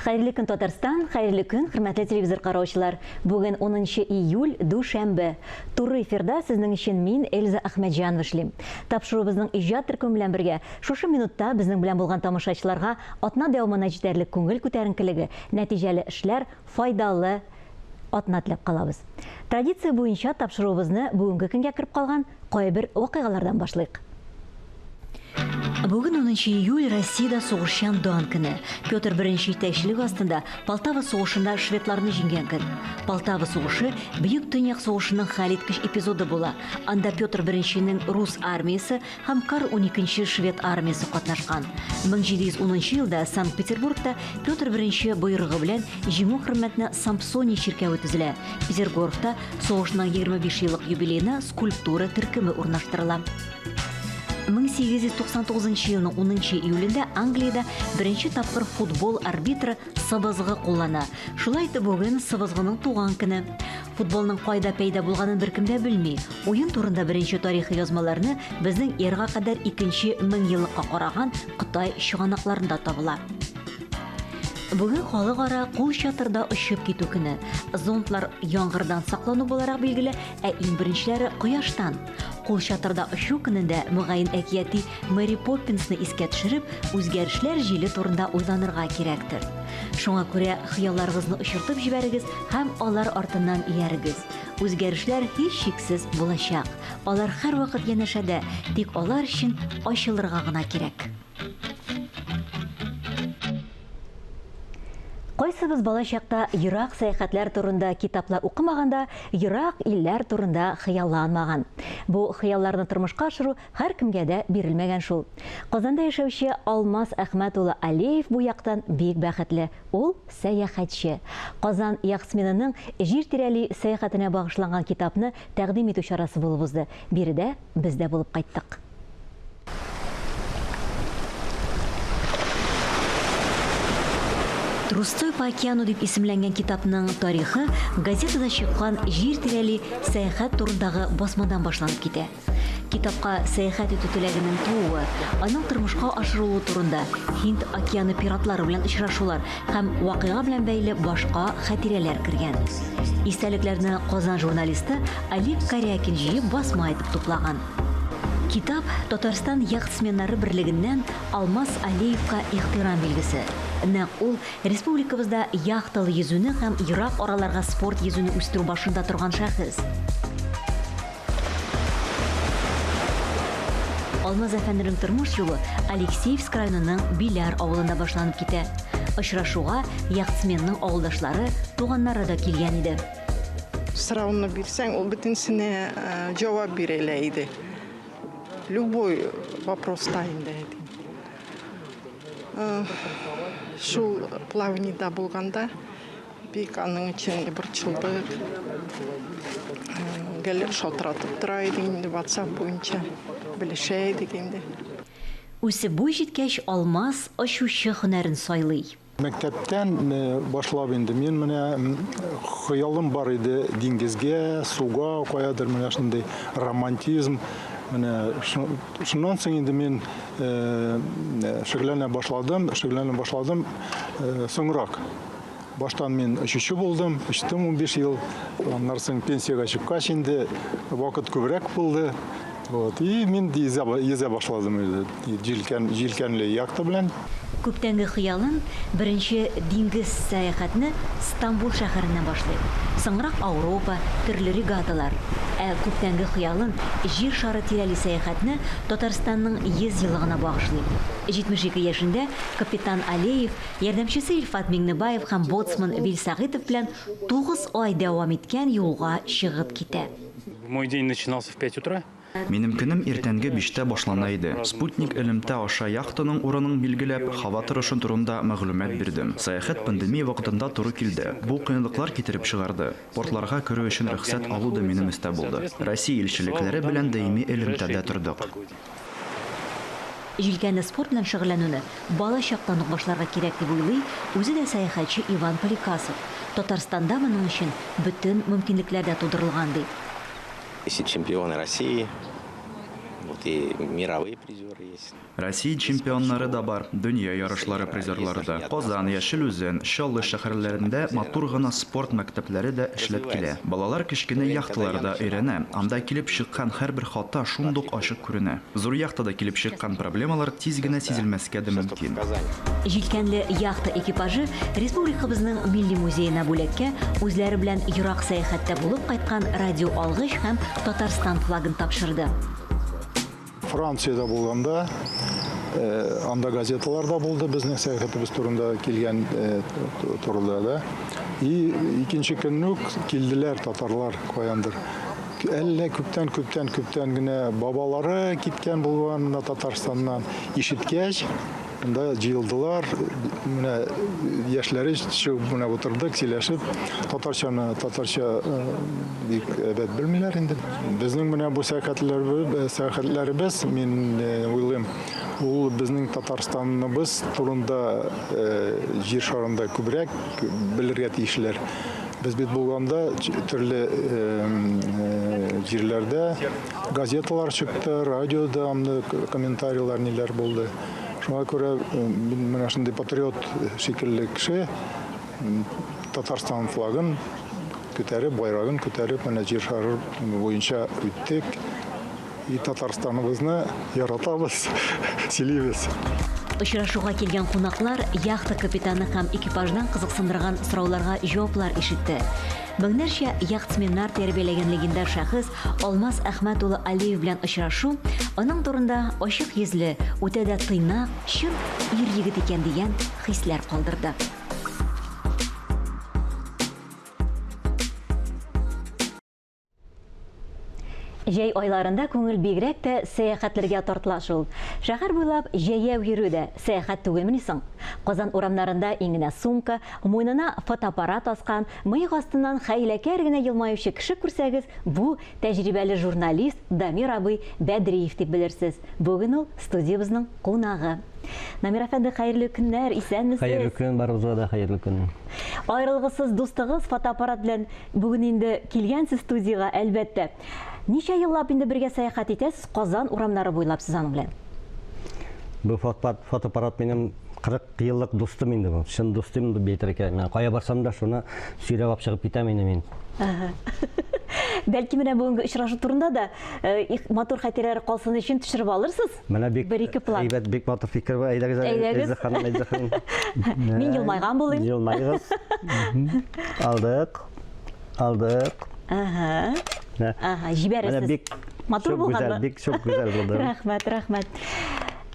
Хәерле көн, Татарстан, хәерле көн, хөрмәтле телевизор караучылар. Бүген 10 июль, дүшәмбе. Туры эфирда сезнең өчен мин, Эльза Әхмәтҗанова эшлим. Тапшыруыбызның иҗат төркеме белән бергә шушы минутта безнең белән булган тамашачыларга атна дәвамына җитәрлек күңел күтәренкелеге, нәтиҗәле эшләр, файдалы атна теләп калабыз. Традиция буенча тапшыруыбызны бүгенге көнгә кереп калган кайбер вакыйгалардан башлыйк. Бүген 10 июль Россиядә сугышчан дан көне. Петр I җитәкчелеге астында Полтава сугышында шведларны җиңгән көн. Полтава сугышы Бөек Төньяк сугышының хәлиткеч эпизоды була. Анда Петр I-нең рус армиясе һәм Карл XII швед армиясе катнашкан. 1710 елда Санкт-Петербургта Петр I боерыгы белән Җиңү хөрмәтенә Сампсония чиркәве төзелә. Петергофта сугышның 25 еллык юбилеена скульптура төркеме урнаштырыла. 1899 елның 10 июлендә Англиядә беренче тапкыр футбол арбитры сыбызгы куллана. Шулай итеп бүген сыбызгының туган көне. Футболның кайда пәйда булганын беркем дә белми. Уен турында беренче тарихи язмаларны безнең эрага кадәр икенче меңьеллыкка караган Кытай чыганакларында табыла. Бүген халыкара кул чатырда очып китү көне. Зонтлар яңгырдан саклану буларак билгеле, ә иң беренчеләре кояштан. Кул чатырда очу көнендә, мөгаен әкияти Мэри Поппинсны искә төшереп, үзгәрешләр җиле турында уйланырга кирәктер. Шуңа күрә хыялларыгызны очыртып җибәрегез һәм алар артыннан иярегез. Үзгәрешләр һичшиксез булачак. Алар һәрвакыт янәшәдә, тик алар өчен ачылырга гына кирәк. Кайсыбыз бала чакта ерак сәяхәтләр турында китаплар укымаган да, ерак илләр турында хыялланмаган? Бу хыялларны тормышка ашыру һәркемгә дә бирелмәгән шул. Казанда яшәүче Алмаз Әхмәт улы Алеев бу яктан бик бәхетле. Ул, сәяхәтче. Казан яхтсменының җир тирәли сәяхәтенә багышланган китапны тәкъдим итү чарасы булып узды. Биредә без дә булып кайттык. Трустой по океану дип исемләнгән китапның тарихы газетада чыккан җир тирәли сәяхәт турындагы басмадан башланып китә. Китапка сәяхәт итү теләгенең тууы, аның тормышка ашырылуы турында, Һинд океаны пиратлары белән очрашулар һәм вакыйга белән бәйле башка хатирәләр кергән. Истәлекләрне Казан журналисты Олег Карякин җыеп басма итеп туплаган. Китап Татарстан яхтсменнары берлегеннән Алмаз Алиевка ихтирам билгесе. Нәкъ ул республикабызда яхталы йөзүне һәм ерак араларга спорт йөзүне үстерү башында торган шәхес. Алмаз әфәнденең тормыш юлы Алексеевск районының Биләр авылында башланып китә. Очрашуга яхтсменның авылдашлары, туганнары да килгән иде. Сорауны бирсәң, ул бөтенесенә җавап бирә иде. Любой вопроста инде әйтим. Шул плавнида булганда бик аның өчен борчылдык. Гел шалтыратып тора идек инде WhatsApp буенча белешә идек инде. Үсеп буй җиткәч, Алмаз очучы һөнәрен сайлый. Мәктәптән башлап инде мин менә хыялым бар иде диңгезгә, суга, каядыр менә шундый романтизм. Менә шуннан соң инде мин шөгыльләнә башладым, шөгыльләнә башладым соңрак. Баштан мин очучы булдым, очтым 15 ел. Аннан соң пенсиягә чыккач инде вакыт күбрәк булды. Вот. И мин йөзә, йөзә башладым инде. Җилкән, җилкәнле яхта белән. Күптәнге хыялын, беренче диңгез сәяхәтне Стамбул шәһәреннән башлый. Соңрак Ауропа, төрле регаталар. Ә күптәнге хыялын, Җир шары тирәли сәяхәтне Татарстанның 100 еллыгына багышлый. 72 яшендә капитан Алеев Ярдәмчесе Илфат Миңнебаев һәм боцман Вил Сәгыйтов белән 9 ай дәвам иткән юлга чыгып китә. Мой день начинался в пять утра. Минем көнем иртәнге биштә башлана иде. Спутник элемтә аша яхтаның урынын билгеләп, һава торышы турында мәгълүмат бирдем. Сәяхәт пандемия вакытында туры килде. Бу кыенлыклар китереп чыгарды. Портларга керү өчен рөхсәт алу да минем өстә булды. Россия илчелекләре белән даими элемтәдә тордык. Җилкәнле спорт белән шөгыльләнүне бала чактан ук башларга кирәк дип уйлый үзе дә сәяхәтче Иван Поликасов. Татарстанда моның өчен бөтен мөмкинлекләр дә тудырылган, ди. Все чемпионы России. Вот и мировые призеры есть. Россия чемпионнары да бар, дөнья ярышлары призерлары да. Казан, Яшел Үзән, Чаллы шәһәрләрендә матур гына спорт мәктәпләре дә эшләп килә. Балалар кечкенә яхталарда өйрәнә, анда килеп чыккан һәрбер хата шундук ачык күренә. Зур яхтада килеп чыккан проблемалар тиз генә сизелмәскә дә мөмкин. Җилкәнле яхта экипажы республикабызның Милли музеена бүләккә үзләре белән ерак сәяхәттә булып кайткан радиоалгыч һәм Татарстан флагын тапшырды. Франциядә булганда, анда газеталар да булды безнең сәяхәтебез турында килгән турыда да. И икенче көнне үк килделәр татарлар каяндыр. Әллә күптән, күптән, күптән генә бабалары киткән булган менә Татарстаннан ишеткәч, Монда җыелдылар, менә яшьләре чыгып менә утырдык, сөйләшеп, татарчаны татарча бик әйбәт белмиләр инде. Безнең менә бу сәяхәтләребез, сәяхәтләребез, мин уйлыйм, ул безнең Татарстаныбыз турында җир шарында күбрәк белергә тиешләр. Без бит булганда төрле җирләрдә газеталар чыкты, радиода анда комментарийлар ниләр булды. Шуңа күрә мин менә шундый патриот шикелле кеше, Татарстан флагын күтәреп, байрагын күтәреп, менә җир шары буенча үттек. И Татарстаныбызны яратабыз, сөйлибез. Очрашуга килгән кунаклар яхта капитаны һәм экипаждан кызыксындырган сорауларга җаваплар ишетте. Меңнәрчә яхтсменнар тәрбияләгән легендар шәхес Алмаз Әхмәт улы Алиев белән очрашу аның турында ачык йөзле, үтә дә тыйнак, чын ир-егет икән дигән хисләр калдырды. Җәй айларында күңел бигрәк тә сәяхәтләргә тартыла шул. Шәһәр буйлап җәяү йөрү дә сәяхәт түгелмени соң? Казан урамнарында иңенә сумка, муенына фотоаппарат аскан, мыек астыннан хәйләкәр генә елмаючы кеше күрсәгез, бу, тәҗрибәле журналист Дамир абый Бәдриев дип белерсез. Бүген ул студиябезнең кунагы. Дамир әфәнде, хәерле көннәр, исәнмесез? Хәерле көн, барыбызга да хәерле көн. Аерылгысыз дустыгыз фотоаппарат белән Бүген инде килгәнсез студиягә, әлбәттә. Ничә еллап инде бергә сәяхәт итәсез Казан урамнары буйлап сез аның белән? Бу фотоаппарат минем 40 еллык дустым инде бу. Чын дустым дип әйтергә кирәк. Мин кая барсам да шуны сөйрәп алып чыгып китәм инде мин. Бәлки менә бүгенге очрашу турында да э, матур хатирәләр калсын өчен төшереп алырсыз? Менә бик бер-ике план. Әйбәт, бик матур фикер бу. Әйдәгез, Әйдәгез. Эльза ханым, Эльза ханым. Мин елмайган булыйм. Елмайыгыз. Алдык. Алдык. Ага. Ага, җибәрерсез. Менә бик матур булганмы? Бик чук гүзәл булды. Рәхмәт, рәхмәт.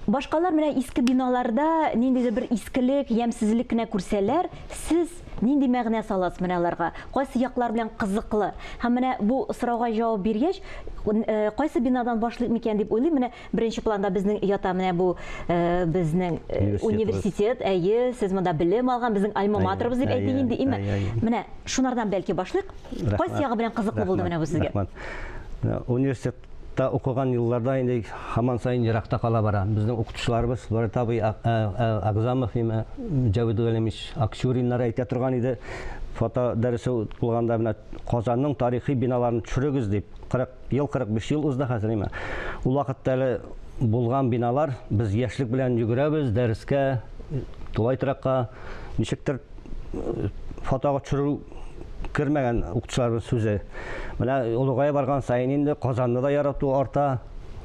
Башкалар менә иске биналарда ниндидер бер искелек, ямьсезлек кенә күрсәләр, сез нинди мәгънә саласыз менә аларга? Кайсы яклар белән кызыклы? Һәм менә бу сорауга җавап биргәч, э, кайсы бинадан башлыйк микән дип уйлыйм. Менә беренче планда безнең ята менә бу э, безнең э, университет, әйе, сез монда белем алган, безнең альма-матерыбыз дип әйтик инде, име? Менә шунардан бәлки башлыйк. Кайсы ягы белән кызыклы булды менә бу сезгә? Рәхмәт. Университет та укыган елларда инде һаман саен еракта кала бара. Безнең укытучыларыбыз Барат абый Агзамов, Җәвит Галимович Акчуриннар әйтә торган иде. Фото дәресе булганда менә Казанның тарихи биналарын төшерегез дип 40 ел, 45 ел узды хәзер инде. Ул вакытта әле булган биналар, без яшьлек белән йөгерәбез дәрескә, тулай торакка, ничектер э, фотога төшерү кермәгән укытучыларыбыз сүзе. Менә олыгая барган саен инде Казанны да ярату арта,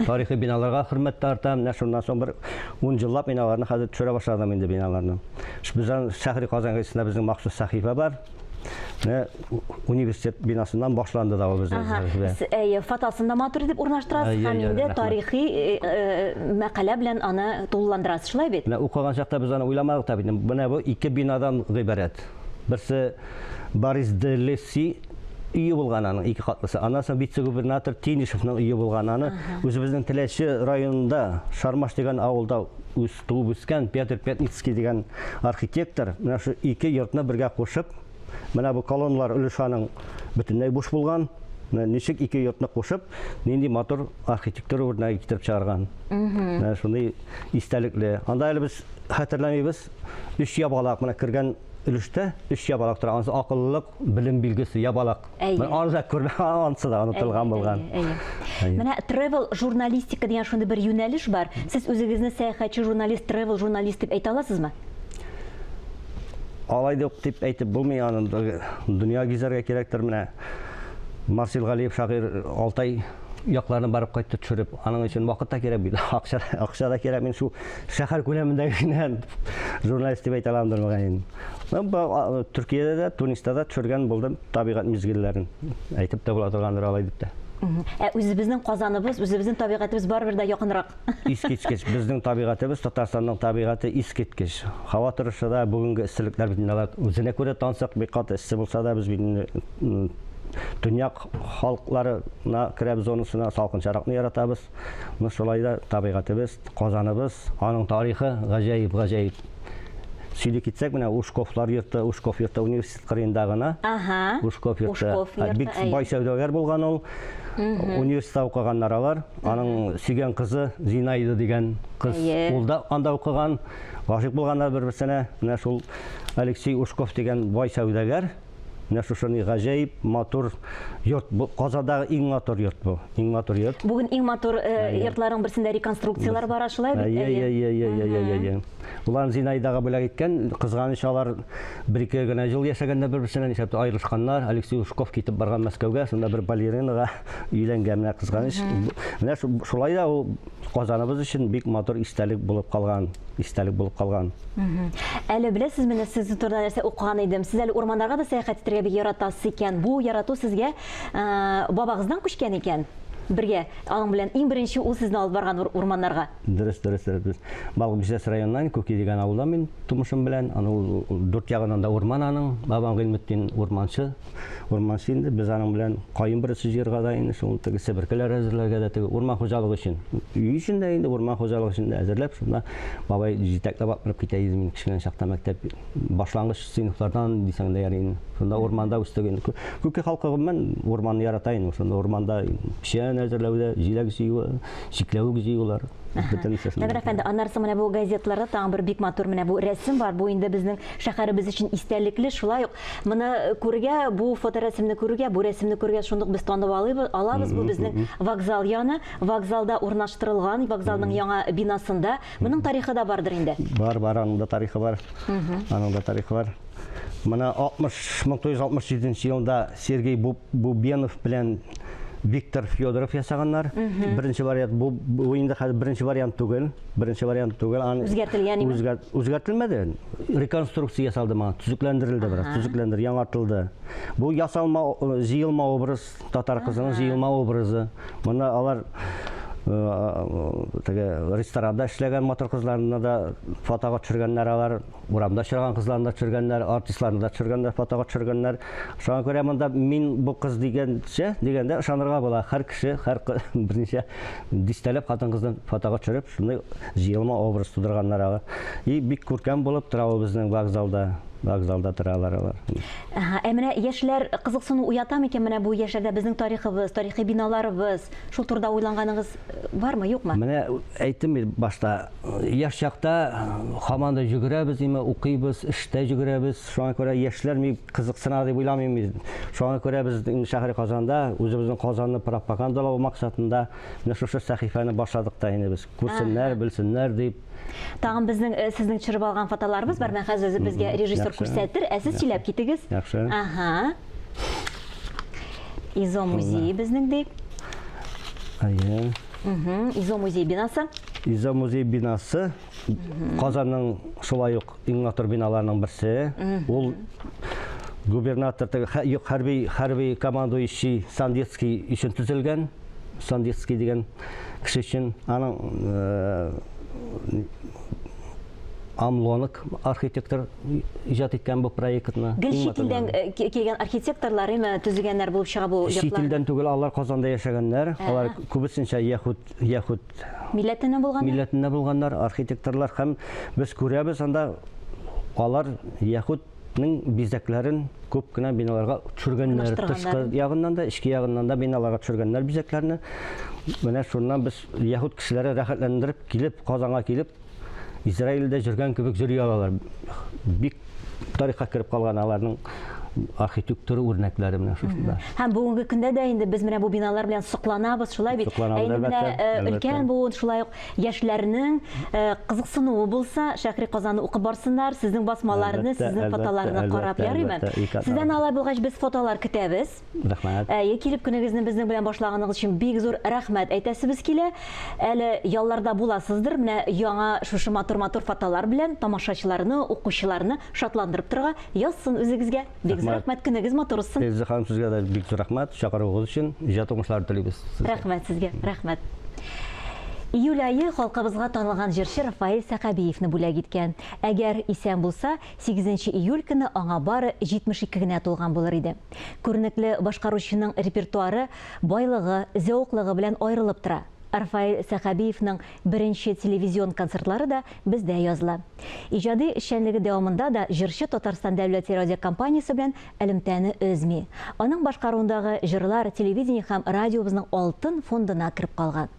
тарихи биналарга хөрмәт тә арта. Менә шуннан соң бер 10 еллап мин аларны хәзер төшерә башладым инде биналарны. Безнең Шәһри Казан газетасында безнең махсус сәхифә бар. Менә университет бинасыннан башланды да ул безнең сәхифә. Әйе, фотосын да матур итеп урнаштырасыз һәм инде тарихи э, э, мәкалә белән аны тулыландырасыз, шулай бит? Менә укыган чакта без аны уйламадык та бит. Менә бу ике бинадан гыйбарәт. Берсе Борис де Лесси өе булган аның ике катлысы. Аннан соң вице-губернатор Тенишевның өе булган аны. Үзебезнең Теләче районында Шармаш дигән авылда үз туып үскән Петр Пятницкий дигән архитектор менә шу ике йортны бергә кушып, менә бу колонналар өлеше аның бөтенләй буш булган. Менә ничек ике йортны кушып, нинди матур архитектура үрнәге китереп чыгарган. Менә шундый истәлекле. Анда әле без хәтерләмибез, өч ябалак менә кергән өлештә өч ябалак тора. Анысы акыллылык, белем билгесе, ябалак. Әйе. Менә аны да күрмә, анысы да онытылган булган. Әйе. Әйе. Менә travel журналистика дигән шундый бер юнәлеш бар. Сез үзегезне сәяхәтче журналист, travel журналист дип әйтә аласызмы? Алай да ук дип әйтеп булмый аны. Дөнья гизәргә кирәктер менә. Марсил Галиев шагыйрь Алтай якларына барып кайтты төшереп. Аның өчен вакыт та кирәк бит. Акча, акча да кирәк. Мин шул шәһәр күләмендә генә журналист дип әйтә аламдыр мөгаен. Төркиядә дә, Туниста да төшергән булдым табигать мизгелләрен. Әйтеп тә була торгандыр алай дип тә. Ә үзебезнең Казаныбыз, үзебезнең табигатебез барыбер дә якынрак. Искиткеч. Безнең табигатебез, Татарстанның табигате искиткеч. Һава торышы да, бүгенге эсселекләр бит инде алар үзенә күрә тансык, бик каты эссе булса да, без бит инде төньяк халыкларына керәбез зонасына, салкынчаракны яратабыз. Но шулай да табигатебез, Казаныбыз, аның тарихы гаҗәеп, гаҗәеп. Сөйли китсәк, менә Ушковлар йорты, Ушков йорты университет кырыенда гына. Ага. Ушков йорты. Ушков йорты, Бик бай сәүдәгәр булган ул. Университетта укыганнар алар. Аның сөйгән кызы Зинаида дигән кыз. Ул да анда укыган. Гашыйк булганнар бер-берсенә. Менә шул Алексей Ушков дигән бай сәүдәгәр. Менә шушындый гаҗәеп матур йорт. Бу Казандагы иң матур йорт бу. Иң матур йорт. Бүген иң матур э, йортларның берсендә реконструкцияләр бара, шулай бит? Әйе, әйе, әйе, әйе, әйе, әйе. Уларын Зинаидага бүләк иткән. Кызганыч, алар бер-ике генә ел яшәгәннәр бер-берсеннән, нишләп аерылышканнар. Алексей Ушков китеп барган Мәскәүгә, шунда бер балеринага өйләнгән, менә кызганыч. Менә шулай да ул Казаныбыз өчен бик матур истәлек булып калган, истәлек булып калган. Әле беләсез, менә сезнең турында нәрсә укыган идем. Сез әле урманнарга да сәяхәт итәргә бик яратасыз икән. Бу ярату сезгә бабагыздан күчкән икән. Бергә аның белән иң беренче ул сезне алып барган урманнарга. Дөрес, дөрес, дөрес. Балык Бистәсе районыннан Күки дигән авылда мин тумышым белән. Аны ул дүрт ягыннан да урман аның. Бабам Гыйльметдин урманчы. Урманчы инде. Без аның белән каен бөресе җыярга да инде, шул теге себеркеләр әзерләргә дә теге урман хуҗалыгы өчен. Өй өчен дә инде, урман хуҗалыгы өчен дә әзерләп, шунда бабай җитәкләп алып китә иде мин кечкенә чакта мәктәп башлангыч сыйныфлардан дисәң дә ярый инде. Шунда урманда үстек инде. Күки халкы гомумән урманны ярата инде. Шунда урманда печән әзерләүдә, җиләк җыю, чикләвек җыюлар. Бөтенесе шунда. Дамир әфәнде, аннары соң менә бу газеталарда тагын бер бик матур менә бу рәсем бар. Бу инде безнең шәһәребез өчен истәлекле. Шулай ук моны күрергә, бу фоторәсемне күрергә, бу рәсемне күргәч шундук без танып алабыз. Бу безнең вокзал яны, вокзалда урнаштырылган, вокзалның яңа бинасында. Моның тарихы да бардыр инде. Бар, бар, аның да тарихы бар. Аның да тарихы бар. Менә 60, 1967 елда Сергей Бубенов белән Виктор Федоров ясаганнар. Беренче вариант бу, бу инде хәзер беренче вариант түгел. Беренче вариант түгел. Аны Үзгәртелгән име? Үзгәр, үзгәртелмәде. Реконструкция ясалды моңа, төзекләндерелде бераз, төзекләндер, яңартылды. Бу ясалма, җыелма образ, татар кызының җыелма образы. Моны алар теге ресторанда эшләгән матур кызларны да фотога төшергәннәр алар, урамда очраган кызларны да төшергәннәр, артистларны да төшергәннәр, фотога төшергәннәр. Шуңа күрә монда мин бу кыз дигәнчә, дигәндә ышанырга була. Һәр кеше, һәр берничә дистәләп хатын-кызны фотога төшереп, шундый җыелма образ тудырганнар алар. И бик күркәм булып тора ул безнең вокзалда. Вокзалда торалар алар. Ә менә яшьләр кызыксыну уята микән менә бу яшьләрдә безнең тарихыбыз, тарихи биналарыбыз? Шул турыда уйланганыгыз бармы, юкмы? Менә әйттем бит башта, яшь чакта һаман да йөгерәбез, име, укыйбыз, эштә йөгерәбез. Шуңа күрә яшьләр бик кызыксына дип уйламыйм мин. Шуңа күрә без инде шәһри Казанда үзебезнең Казанны пропагандалау максатында менә шушы сәхифәне башладык та инде без. Күрсеннәр, белсеннәр дип. Тагын безнең э, сезнең төшереп алган фотоларыбыз бар. Менә хәзер безгә режиссер күрсәтер, ә сез сөйләп китегез. Яхшы. Ага. Изо музее безнең ди. Әйе. Изо музей бинасы. Изо музей бинасы Казанның шулай ук иң матур биналарының берсе. Ул губернатор хәрби хәрби командующий Сандецкий өчен төзелгән. Сандецкий дигән кеше өчен аның э, Амлонок архитектор иҗат иткән бу проектны. Гел чит илдән э, килгән архитекторлар име төзегәннәр булып чыга бу йортлар? Чит илдән түгел, алар Казанда яшәгәннәр. Алар күбесенчә яһүд яһүд милләтеннән булганнар. Милләтеннән булганнар, архитекторлар һәм без күрәбез анда. Алар яһүднең бизәкләрен күп кенә биналарга төшергәннәр. Тышкы ягыннан да, эчке ягыннан да биналарга төшергәннәр бизәкләрне. Менә шуннан без яһүд кешеләре рәхәтләндереп килеп, Казанга килеп, Израильдә йөргән кебек йөри алалар. Бик тарихка кереп калган аларның архитектура үрнәкләре менә шушында. Һәм бүгенге көндә дә инде без менә бу биналар белән сокланабыз, шулай бит? Сокланабыз, Ә инде менә әлбәттә, әлбәттә. өлкән буын, шулай ук яшьләрнең кызыксынуы булса, Шәһри Казанны укып барсыннар, сезнең басмаларны, Әлбәттә, сезнең әлбәттә, фотоларны карап, әлбәттә, ярыймы? әлбәттә, ике Сездән атна. алай булгач без фотолар көтәбез. Рәхмәт. Әйе, килеп көнегезне безнең белән башлаганыгыз өчен бик зур рәхмәт әйтәсебез килә. Әле ялларда буласыздыр, менә яңа шушы матур-матур фотолар белән тамашачыларны, укучыларны шатландырып торырга язсын үзегезгә. Бик зур Рәхмәт. рәхмәт, көнегез матур узсын. Эльза ханым, сезгә дә бик зур рәхмәт, чакыруыгыз өчен. Иҗат уңышлары телибез сезгә. Рәхмәт сезгә, рәхмәт. Июль ае халкыбызга танылган җырчы Рафаэль Сәхәбиевны бүләк иткән. Әгәр исән булса, 8 июль көне аңа бары 72 генә тулган булыр иде. Күренекле башкаручының репертуары байлыгы, зәвыклыгы белән аерылып тора. Рафаэль Сәхәбиевның беренче телевизион концертлары да бездә языла. Иҗади эшчәнлеге дәвамында да җырчы Татарстан дәүләт телерадиокомпаниясе белән элемтәне өзми. Аның башкаруындагы җырлар телевидение һәм радиобызның алтын фондына кереп калган.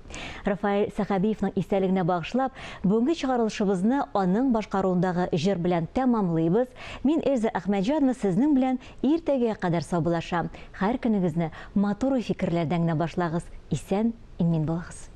Рафаэль Сәхәбиевның истәлегенә багышлап, бүгенге чыгарылышыбызны аның башкаруындагы җыр белән тәмамлыйбыз. Мин Эльза Әхмәтҗанова сезнең белән иртәгә кадәр саубуллашам. Һәр көнегезне матур уй-фикерләрдән генә башлагыз. Исән, имин булыгыз.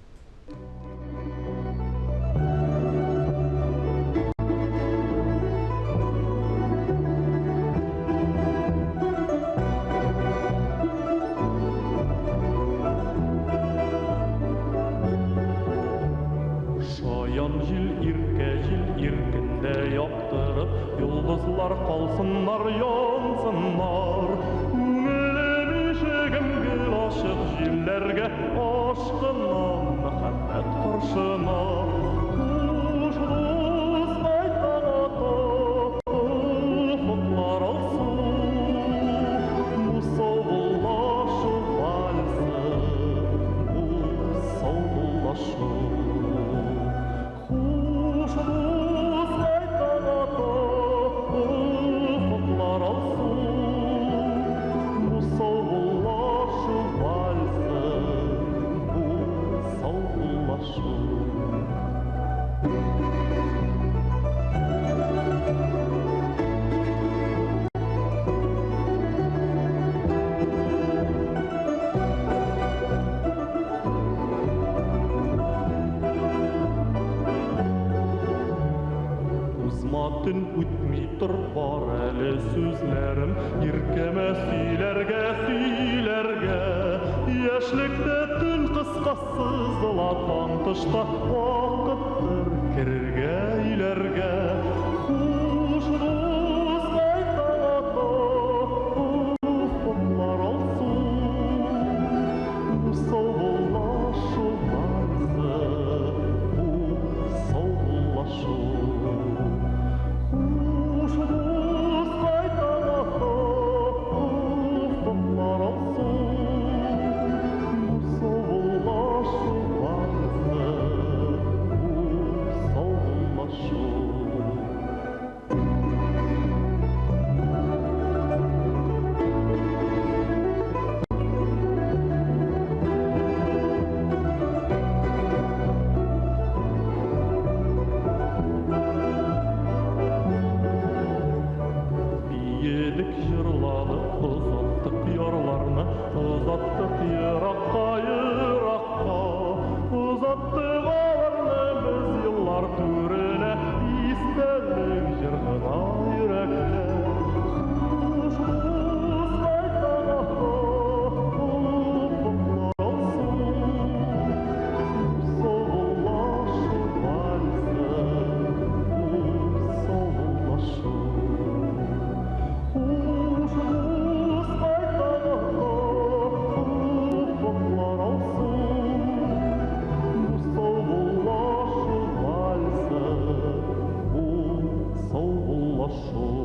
Шаян җил, иркә җил, иркендә яктырып, Йолдызлар калсыннар, янсыннар. Күңелем ишегем гел ачык җилләргә, Ашкынам мәхәббәт каршына. Хуш, дускай, таң ата, Офыклар алсу. Бу саубуллашу вальсы, бу саубуллашу. Хуш, дускай, таң ата, офыклар алсу. Бу саубуллашу вальсы, бу саубуллашу. Узма төн үтми тор, бар әле сүзләрем, Иркәмә сөйләргә, сөйләргә. Яшьлектә төн кыска сызыла, таң тышта вакыттыр керергә өйләргә. Хуш, дускай, таң ата, офыклар алсу. Бу саубуллашу вальсы, бу саубуллашу. Хуш, дускай, таң ата, офыклар алсу. Бу саубуллашу вальсы, бу саубуллашу. Биедек, җырладык, озаттык ярларны, Озаттык еракка, еракка. Озаттык аларны без еллар түренә, Истәлек җыр гына йөрәктә. Хуш, дускай, таң ата, офыклар алсу. Бу саубуллашу вальсы, бу саубуллашу. Хуш, дускай, таң ата, офыклар алсу. Бу саубуллашу вальсы, бу саубуллашу.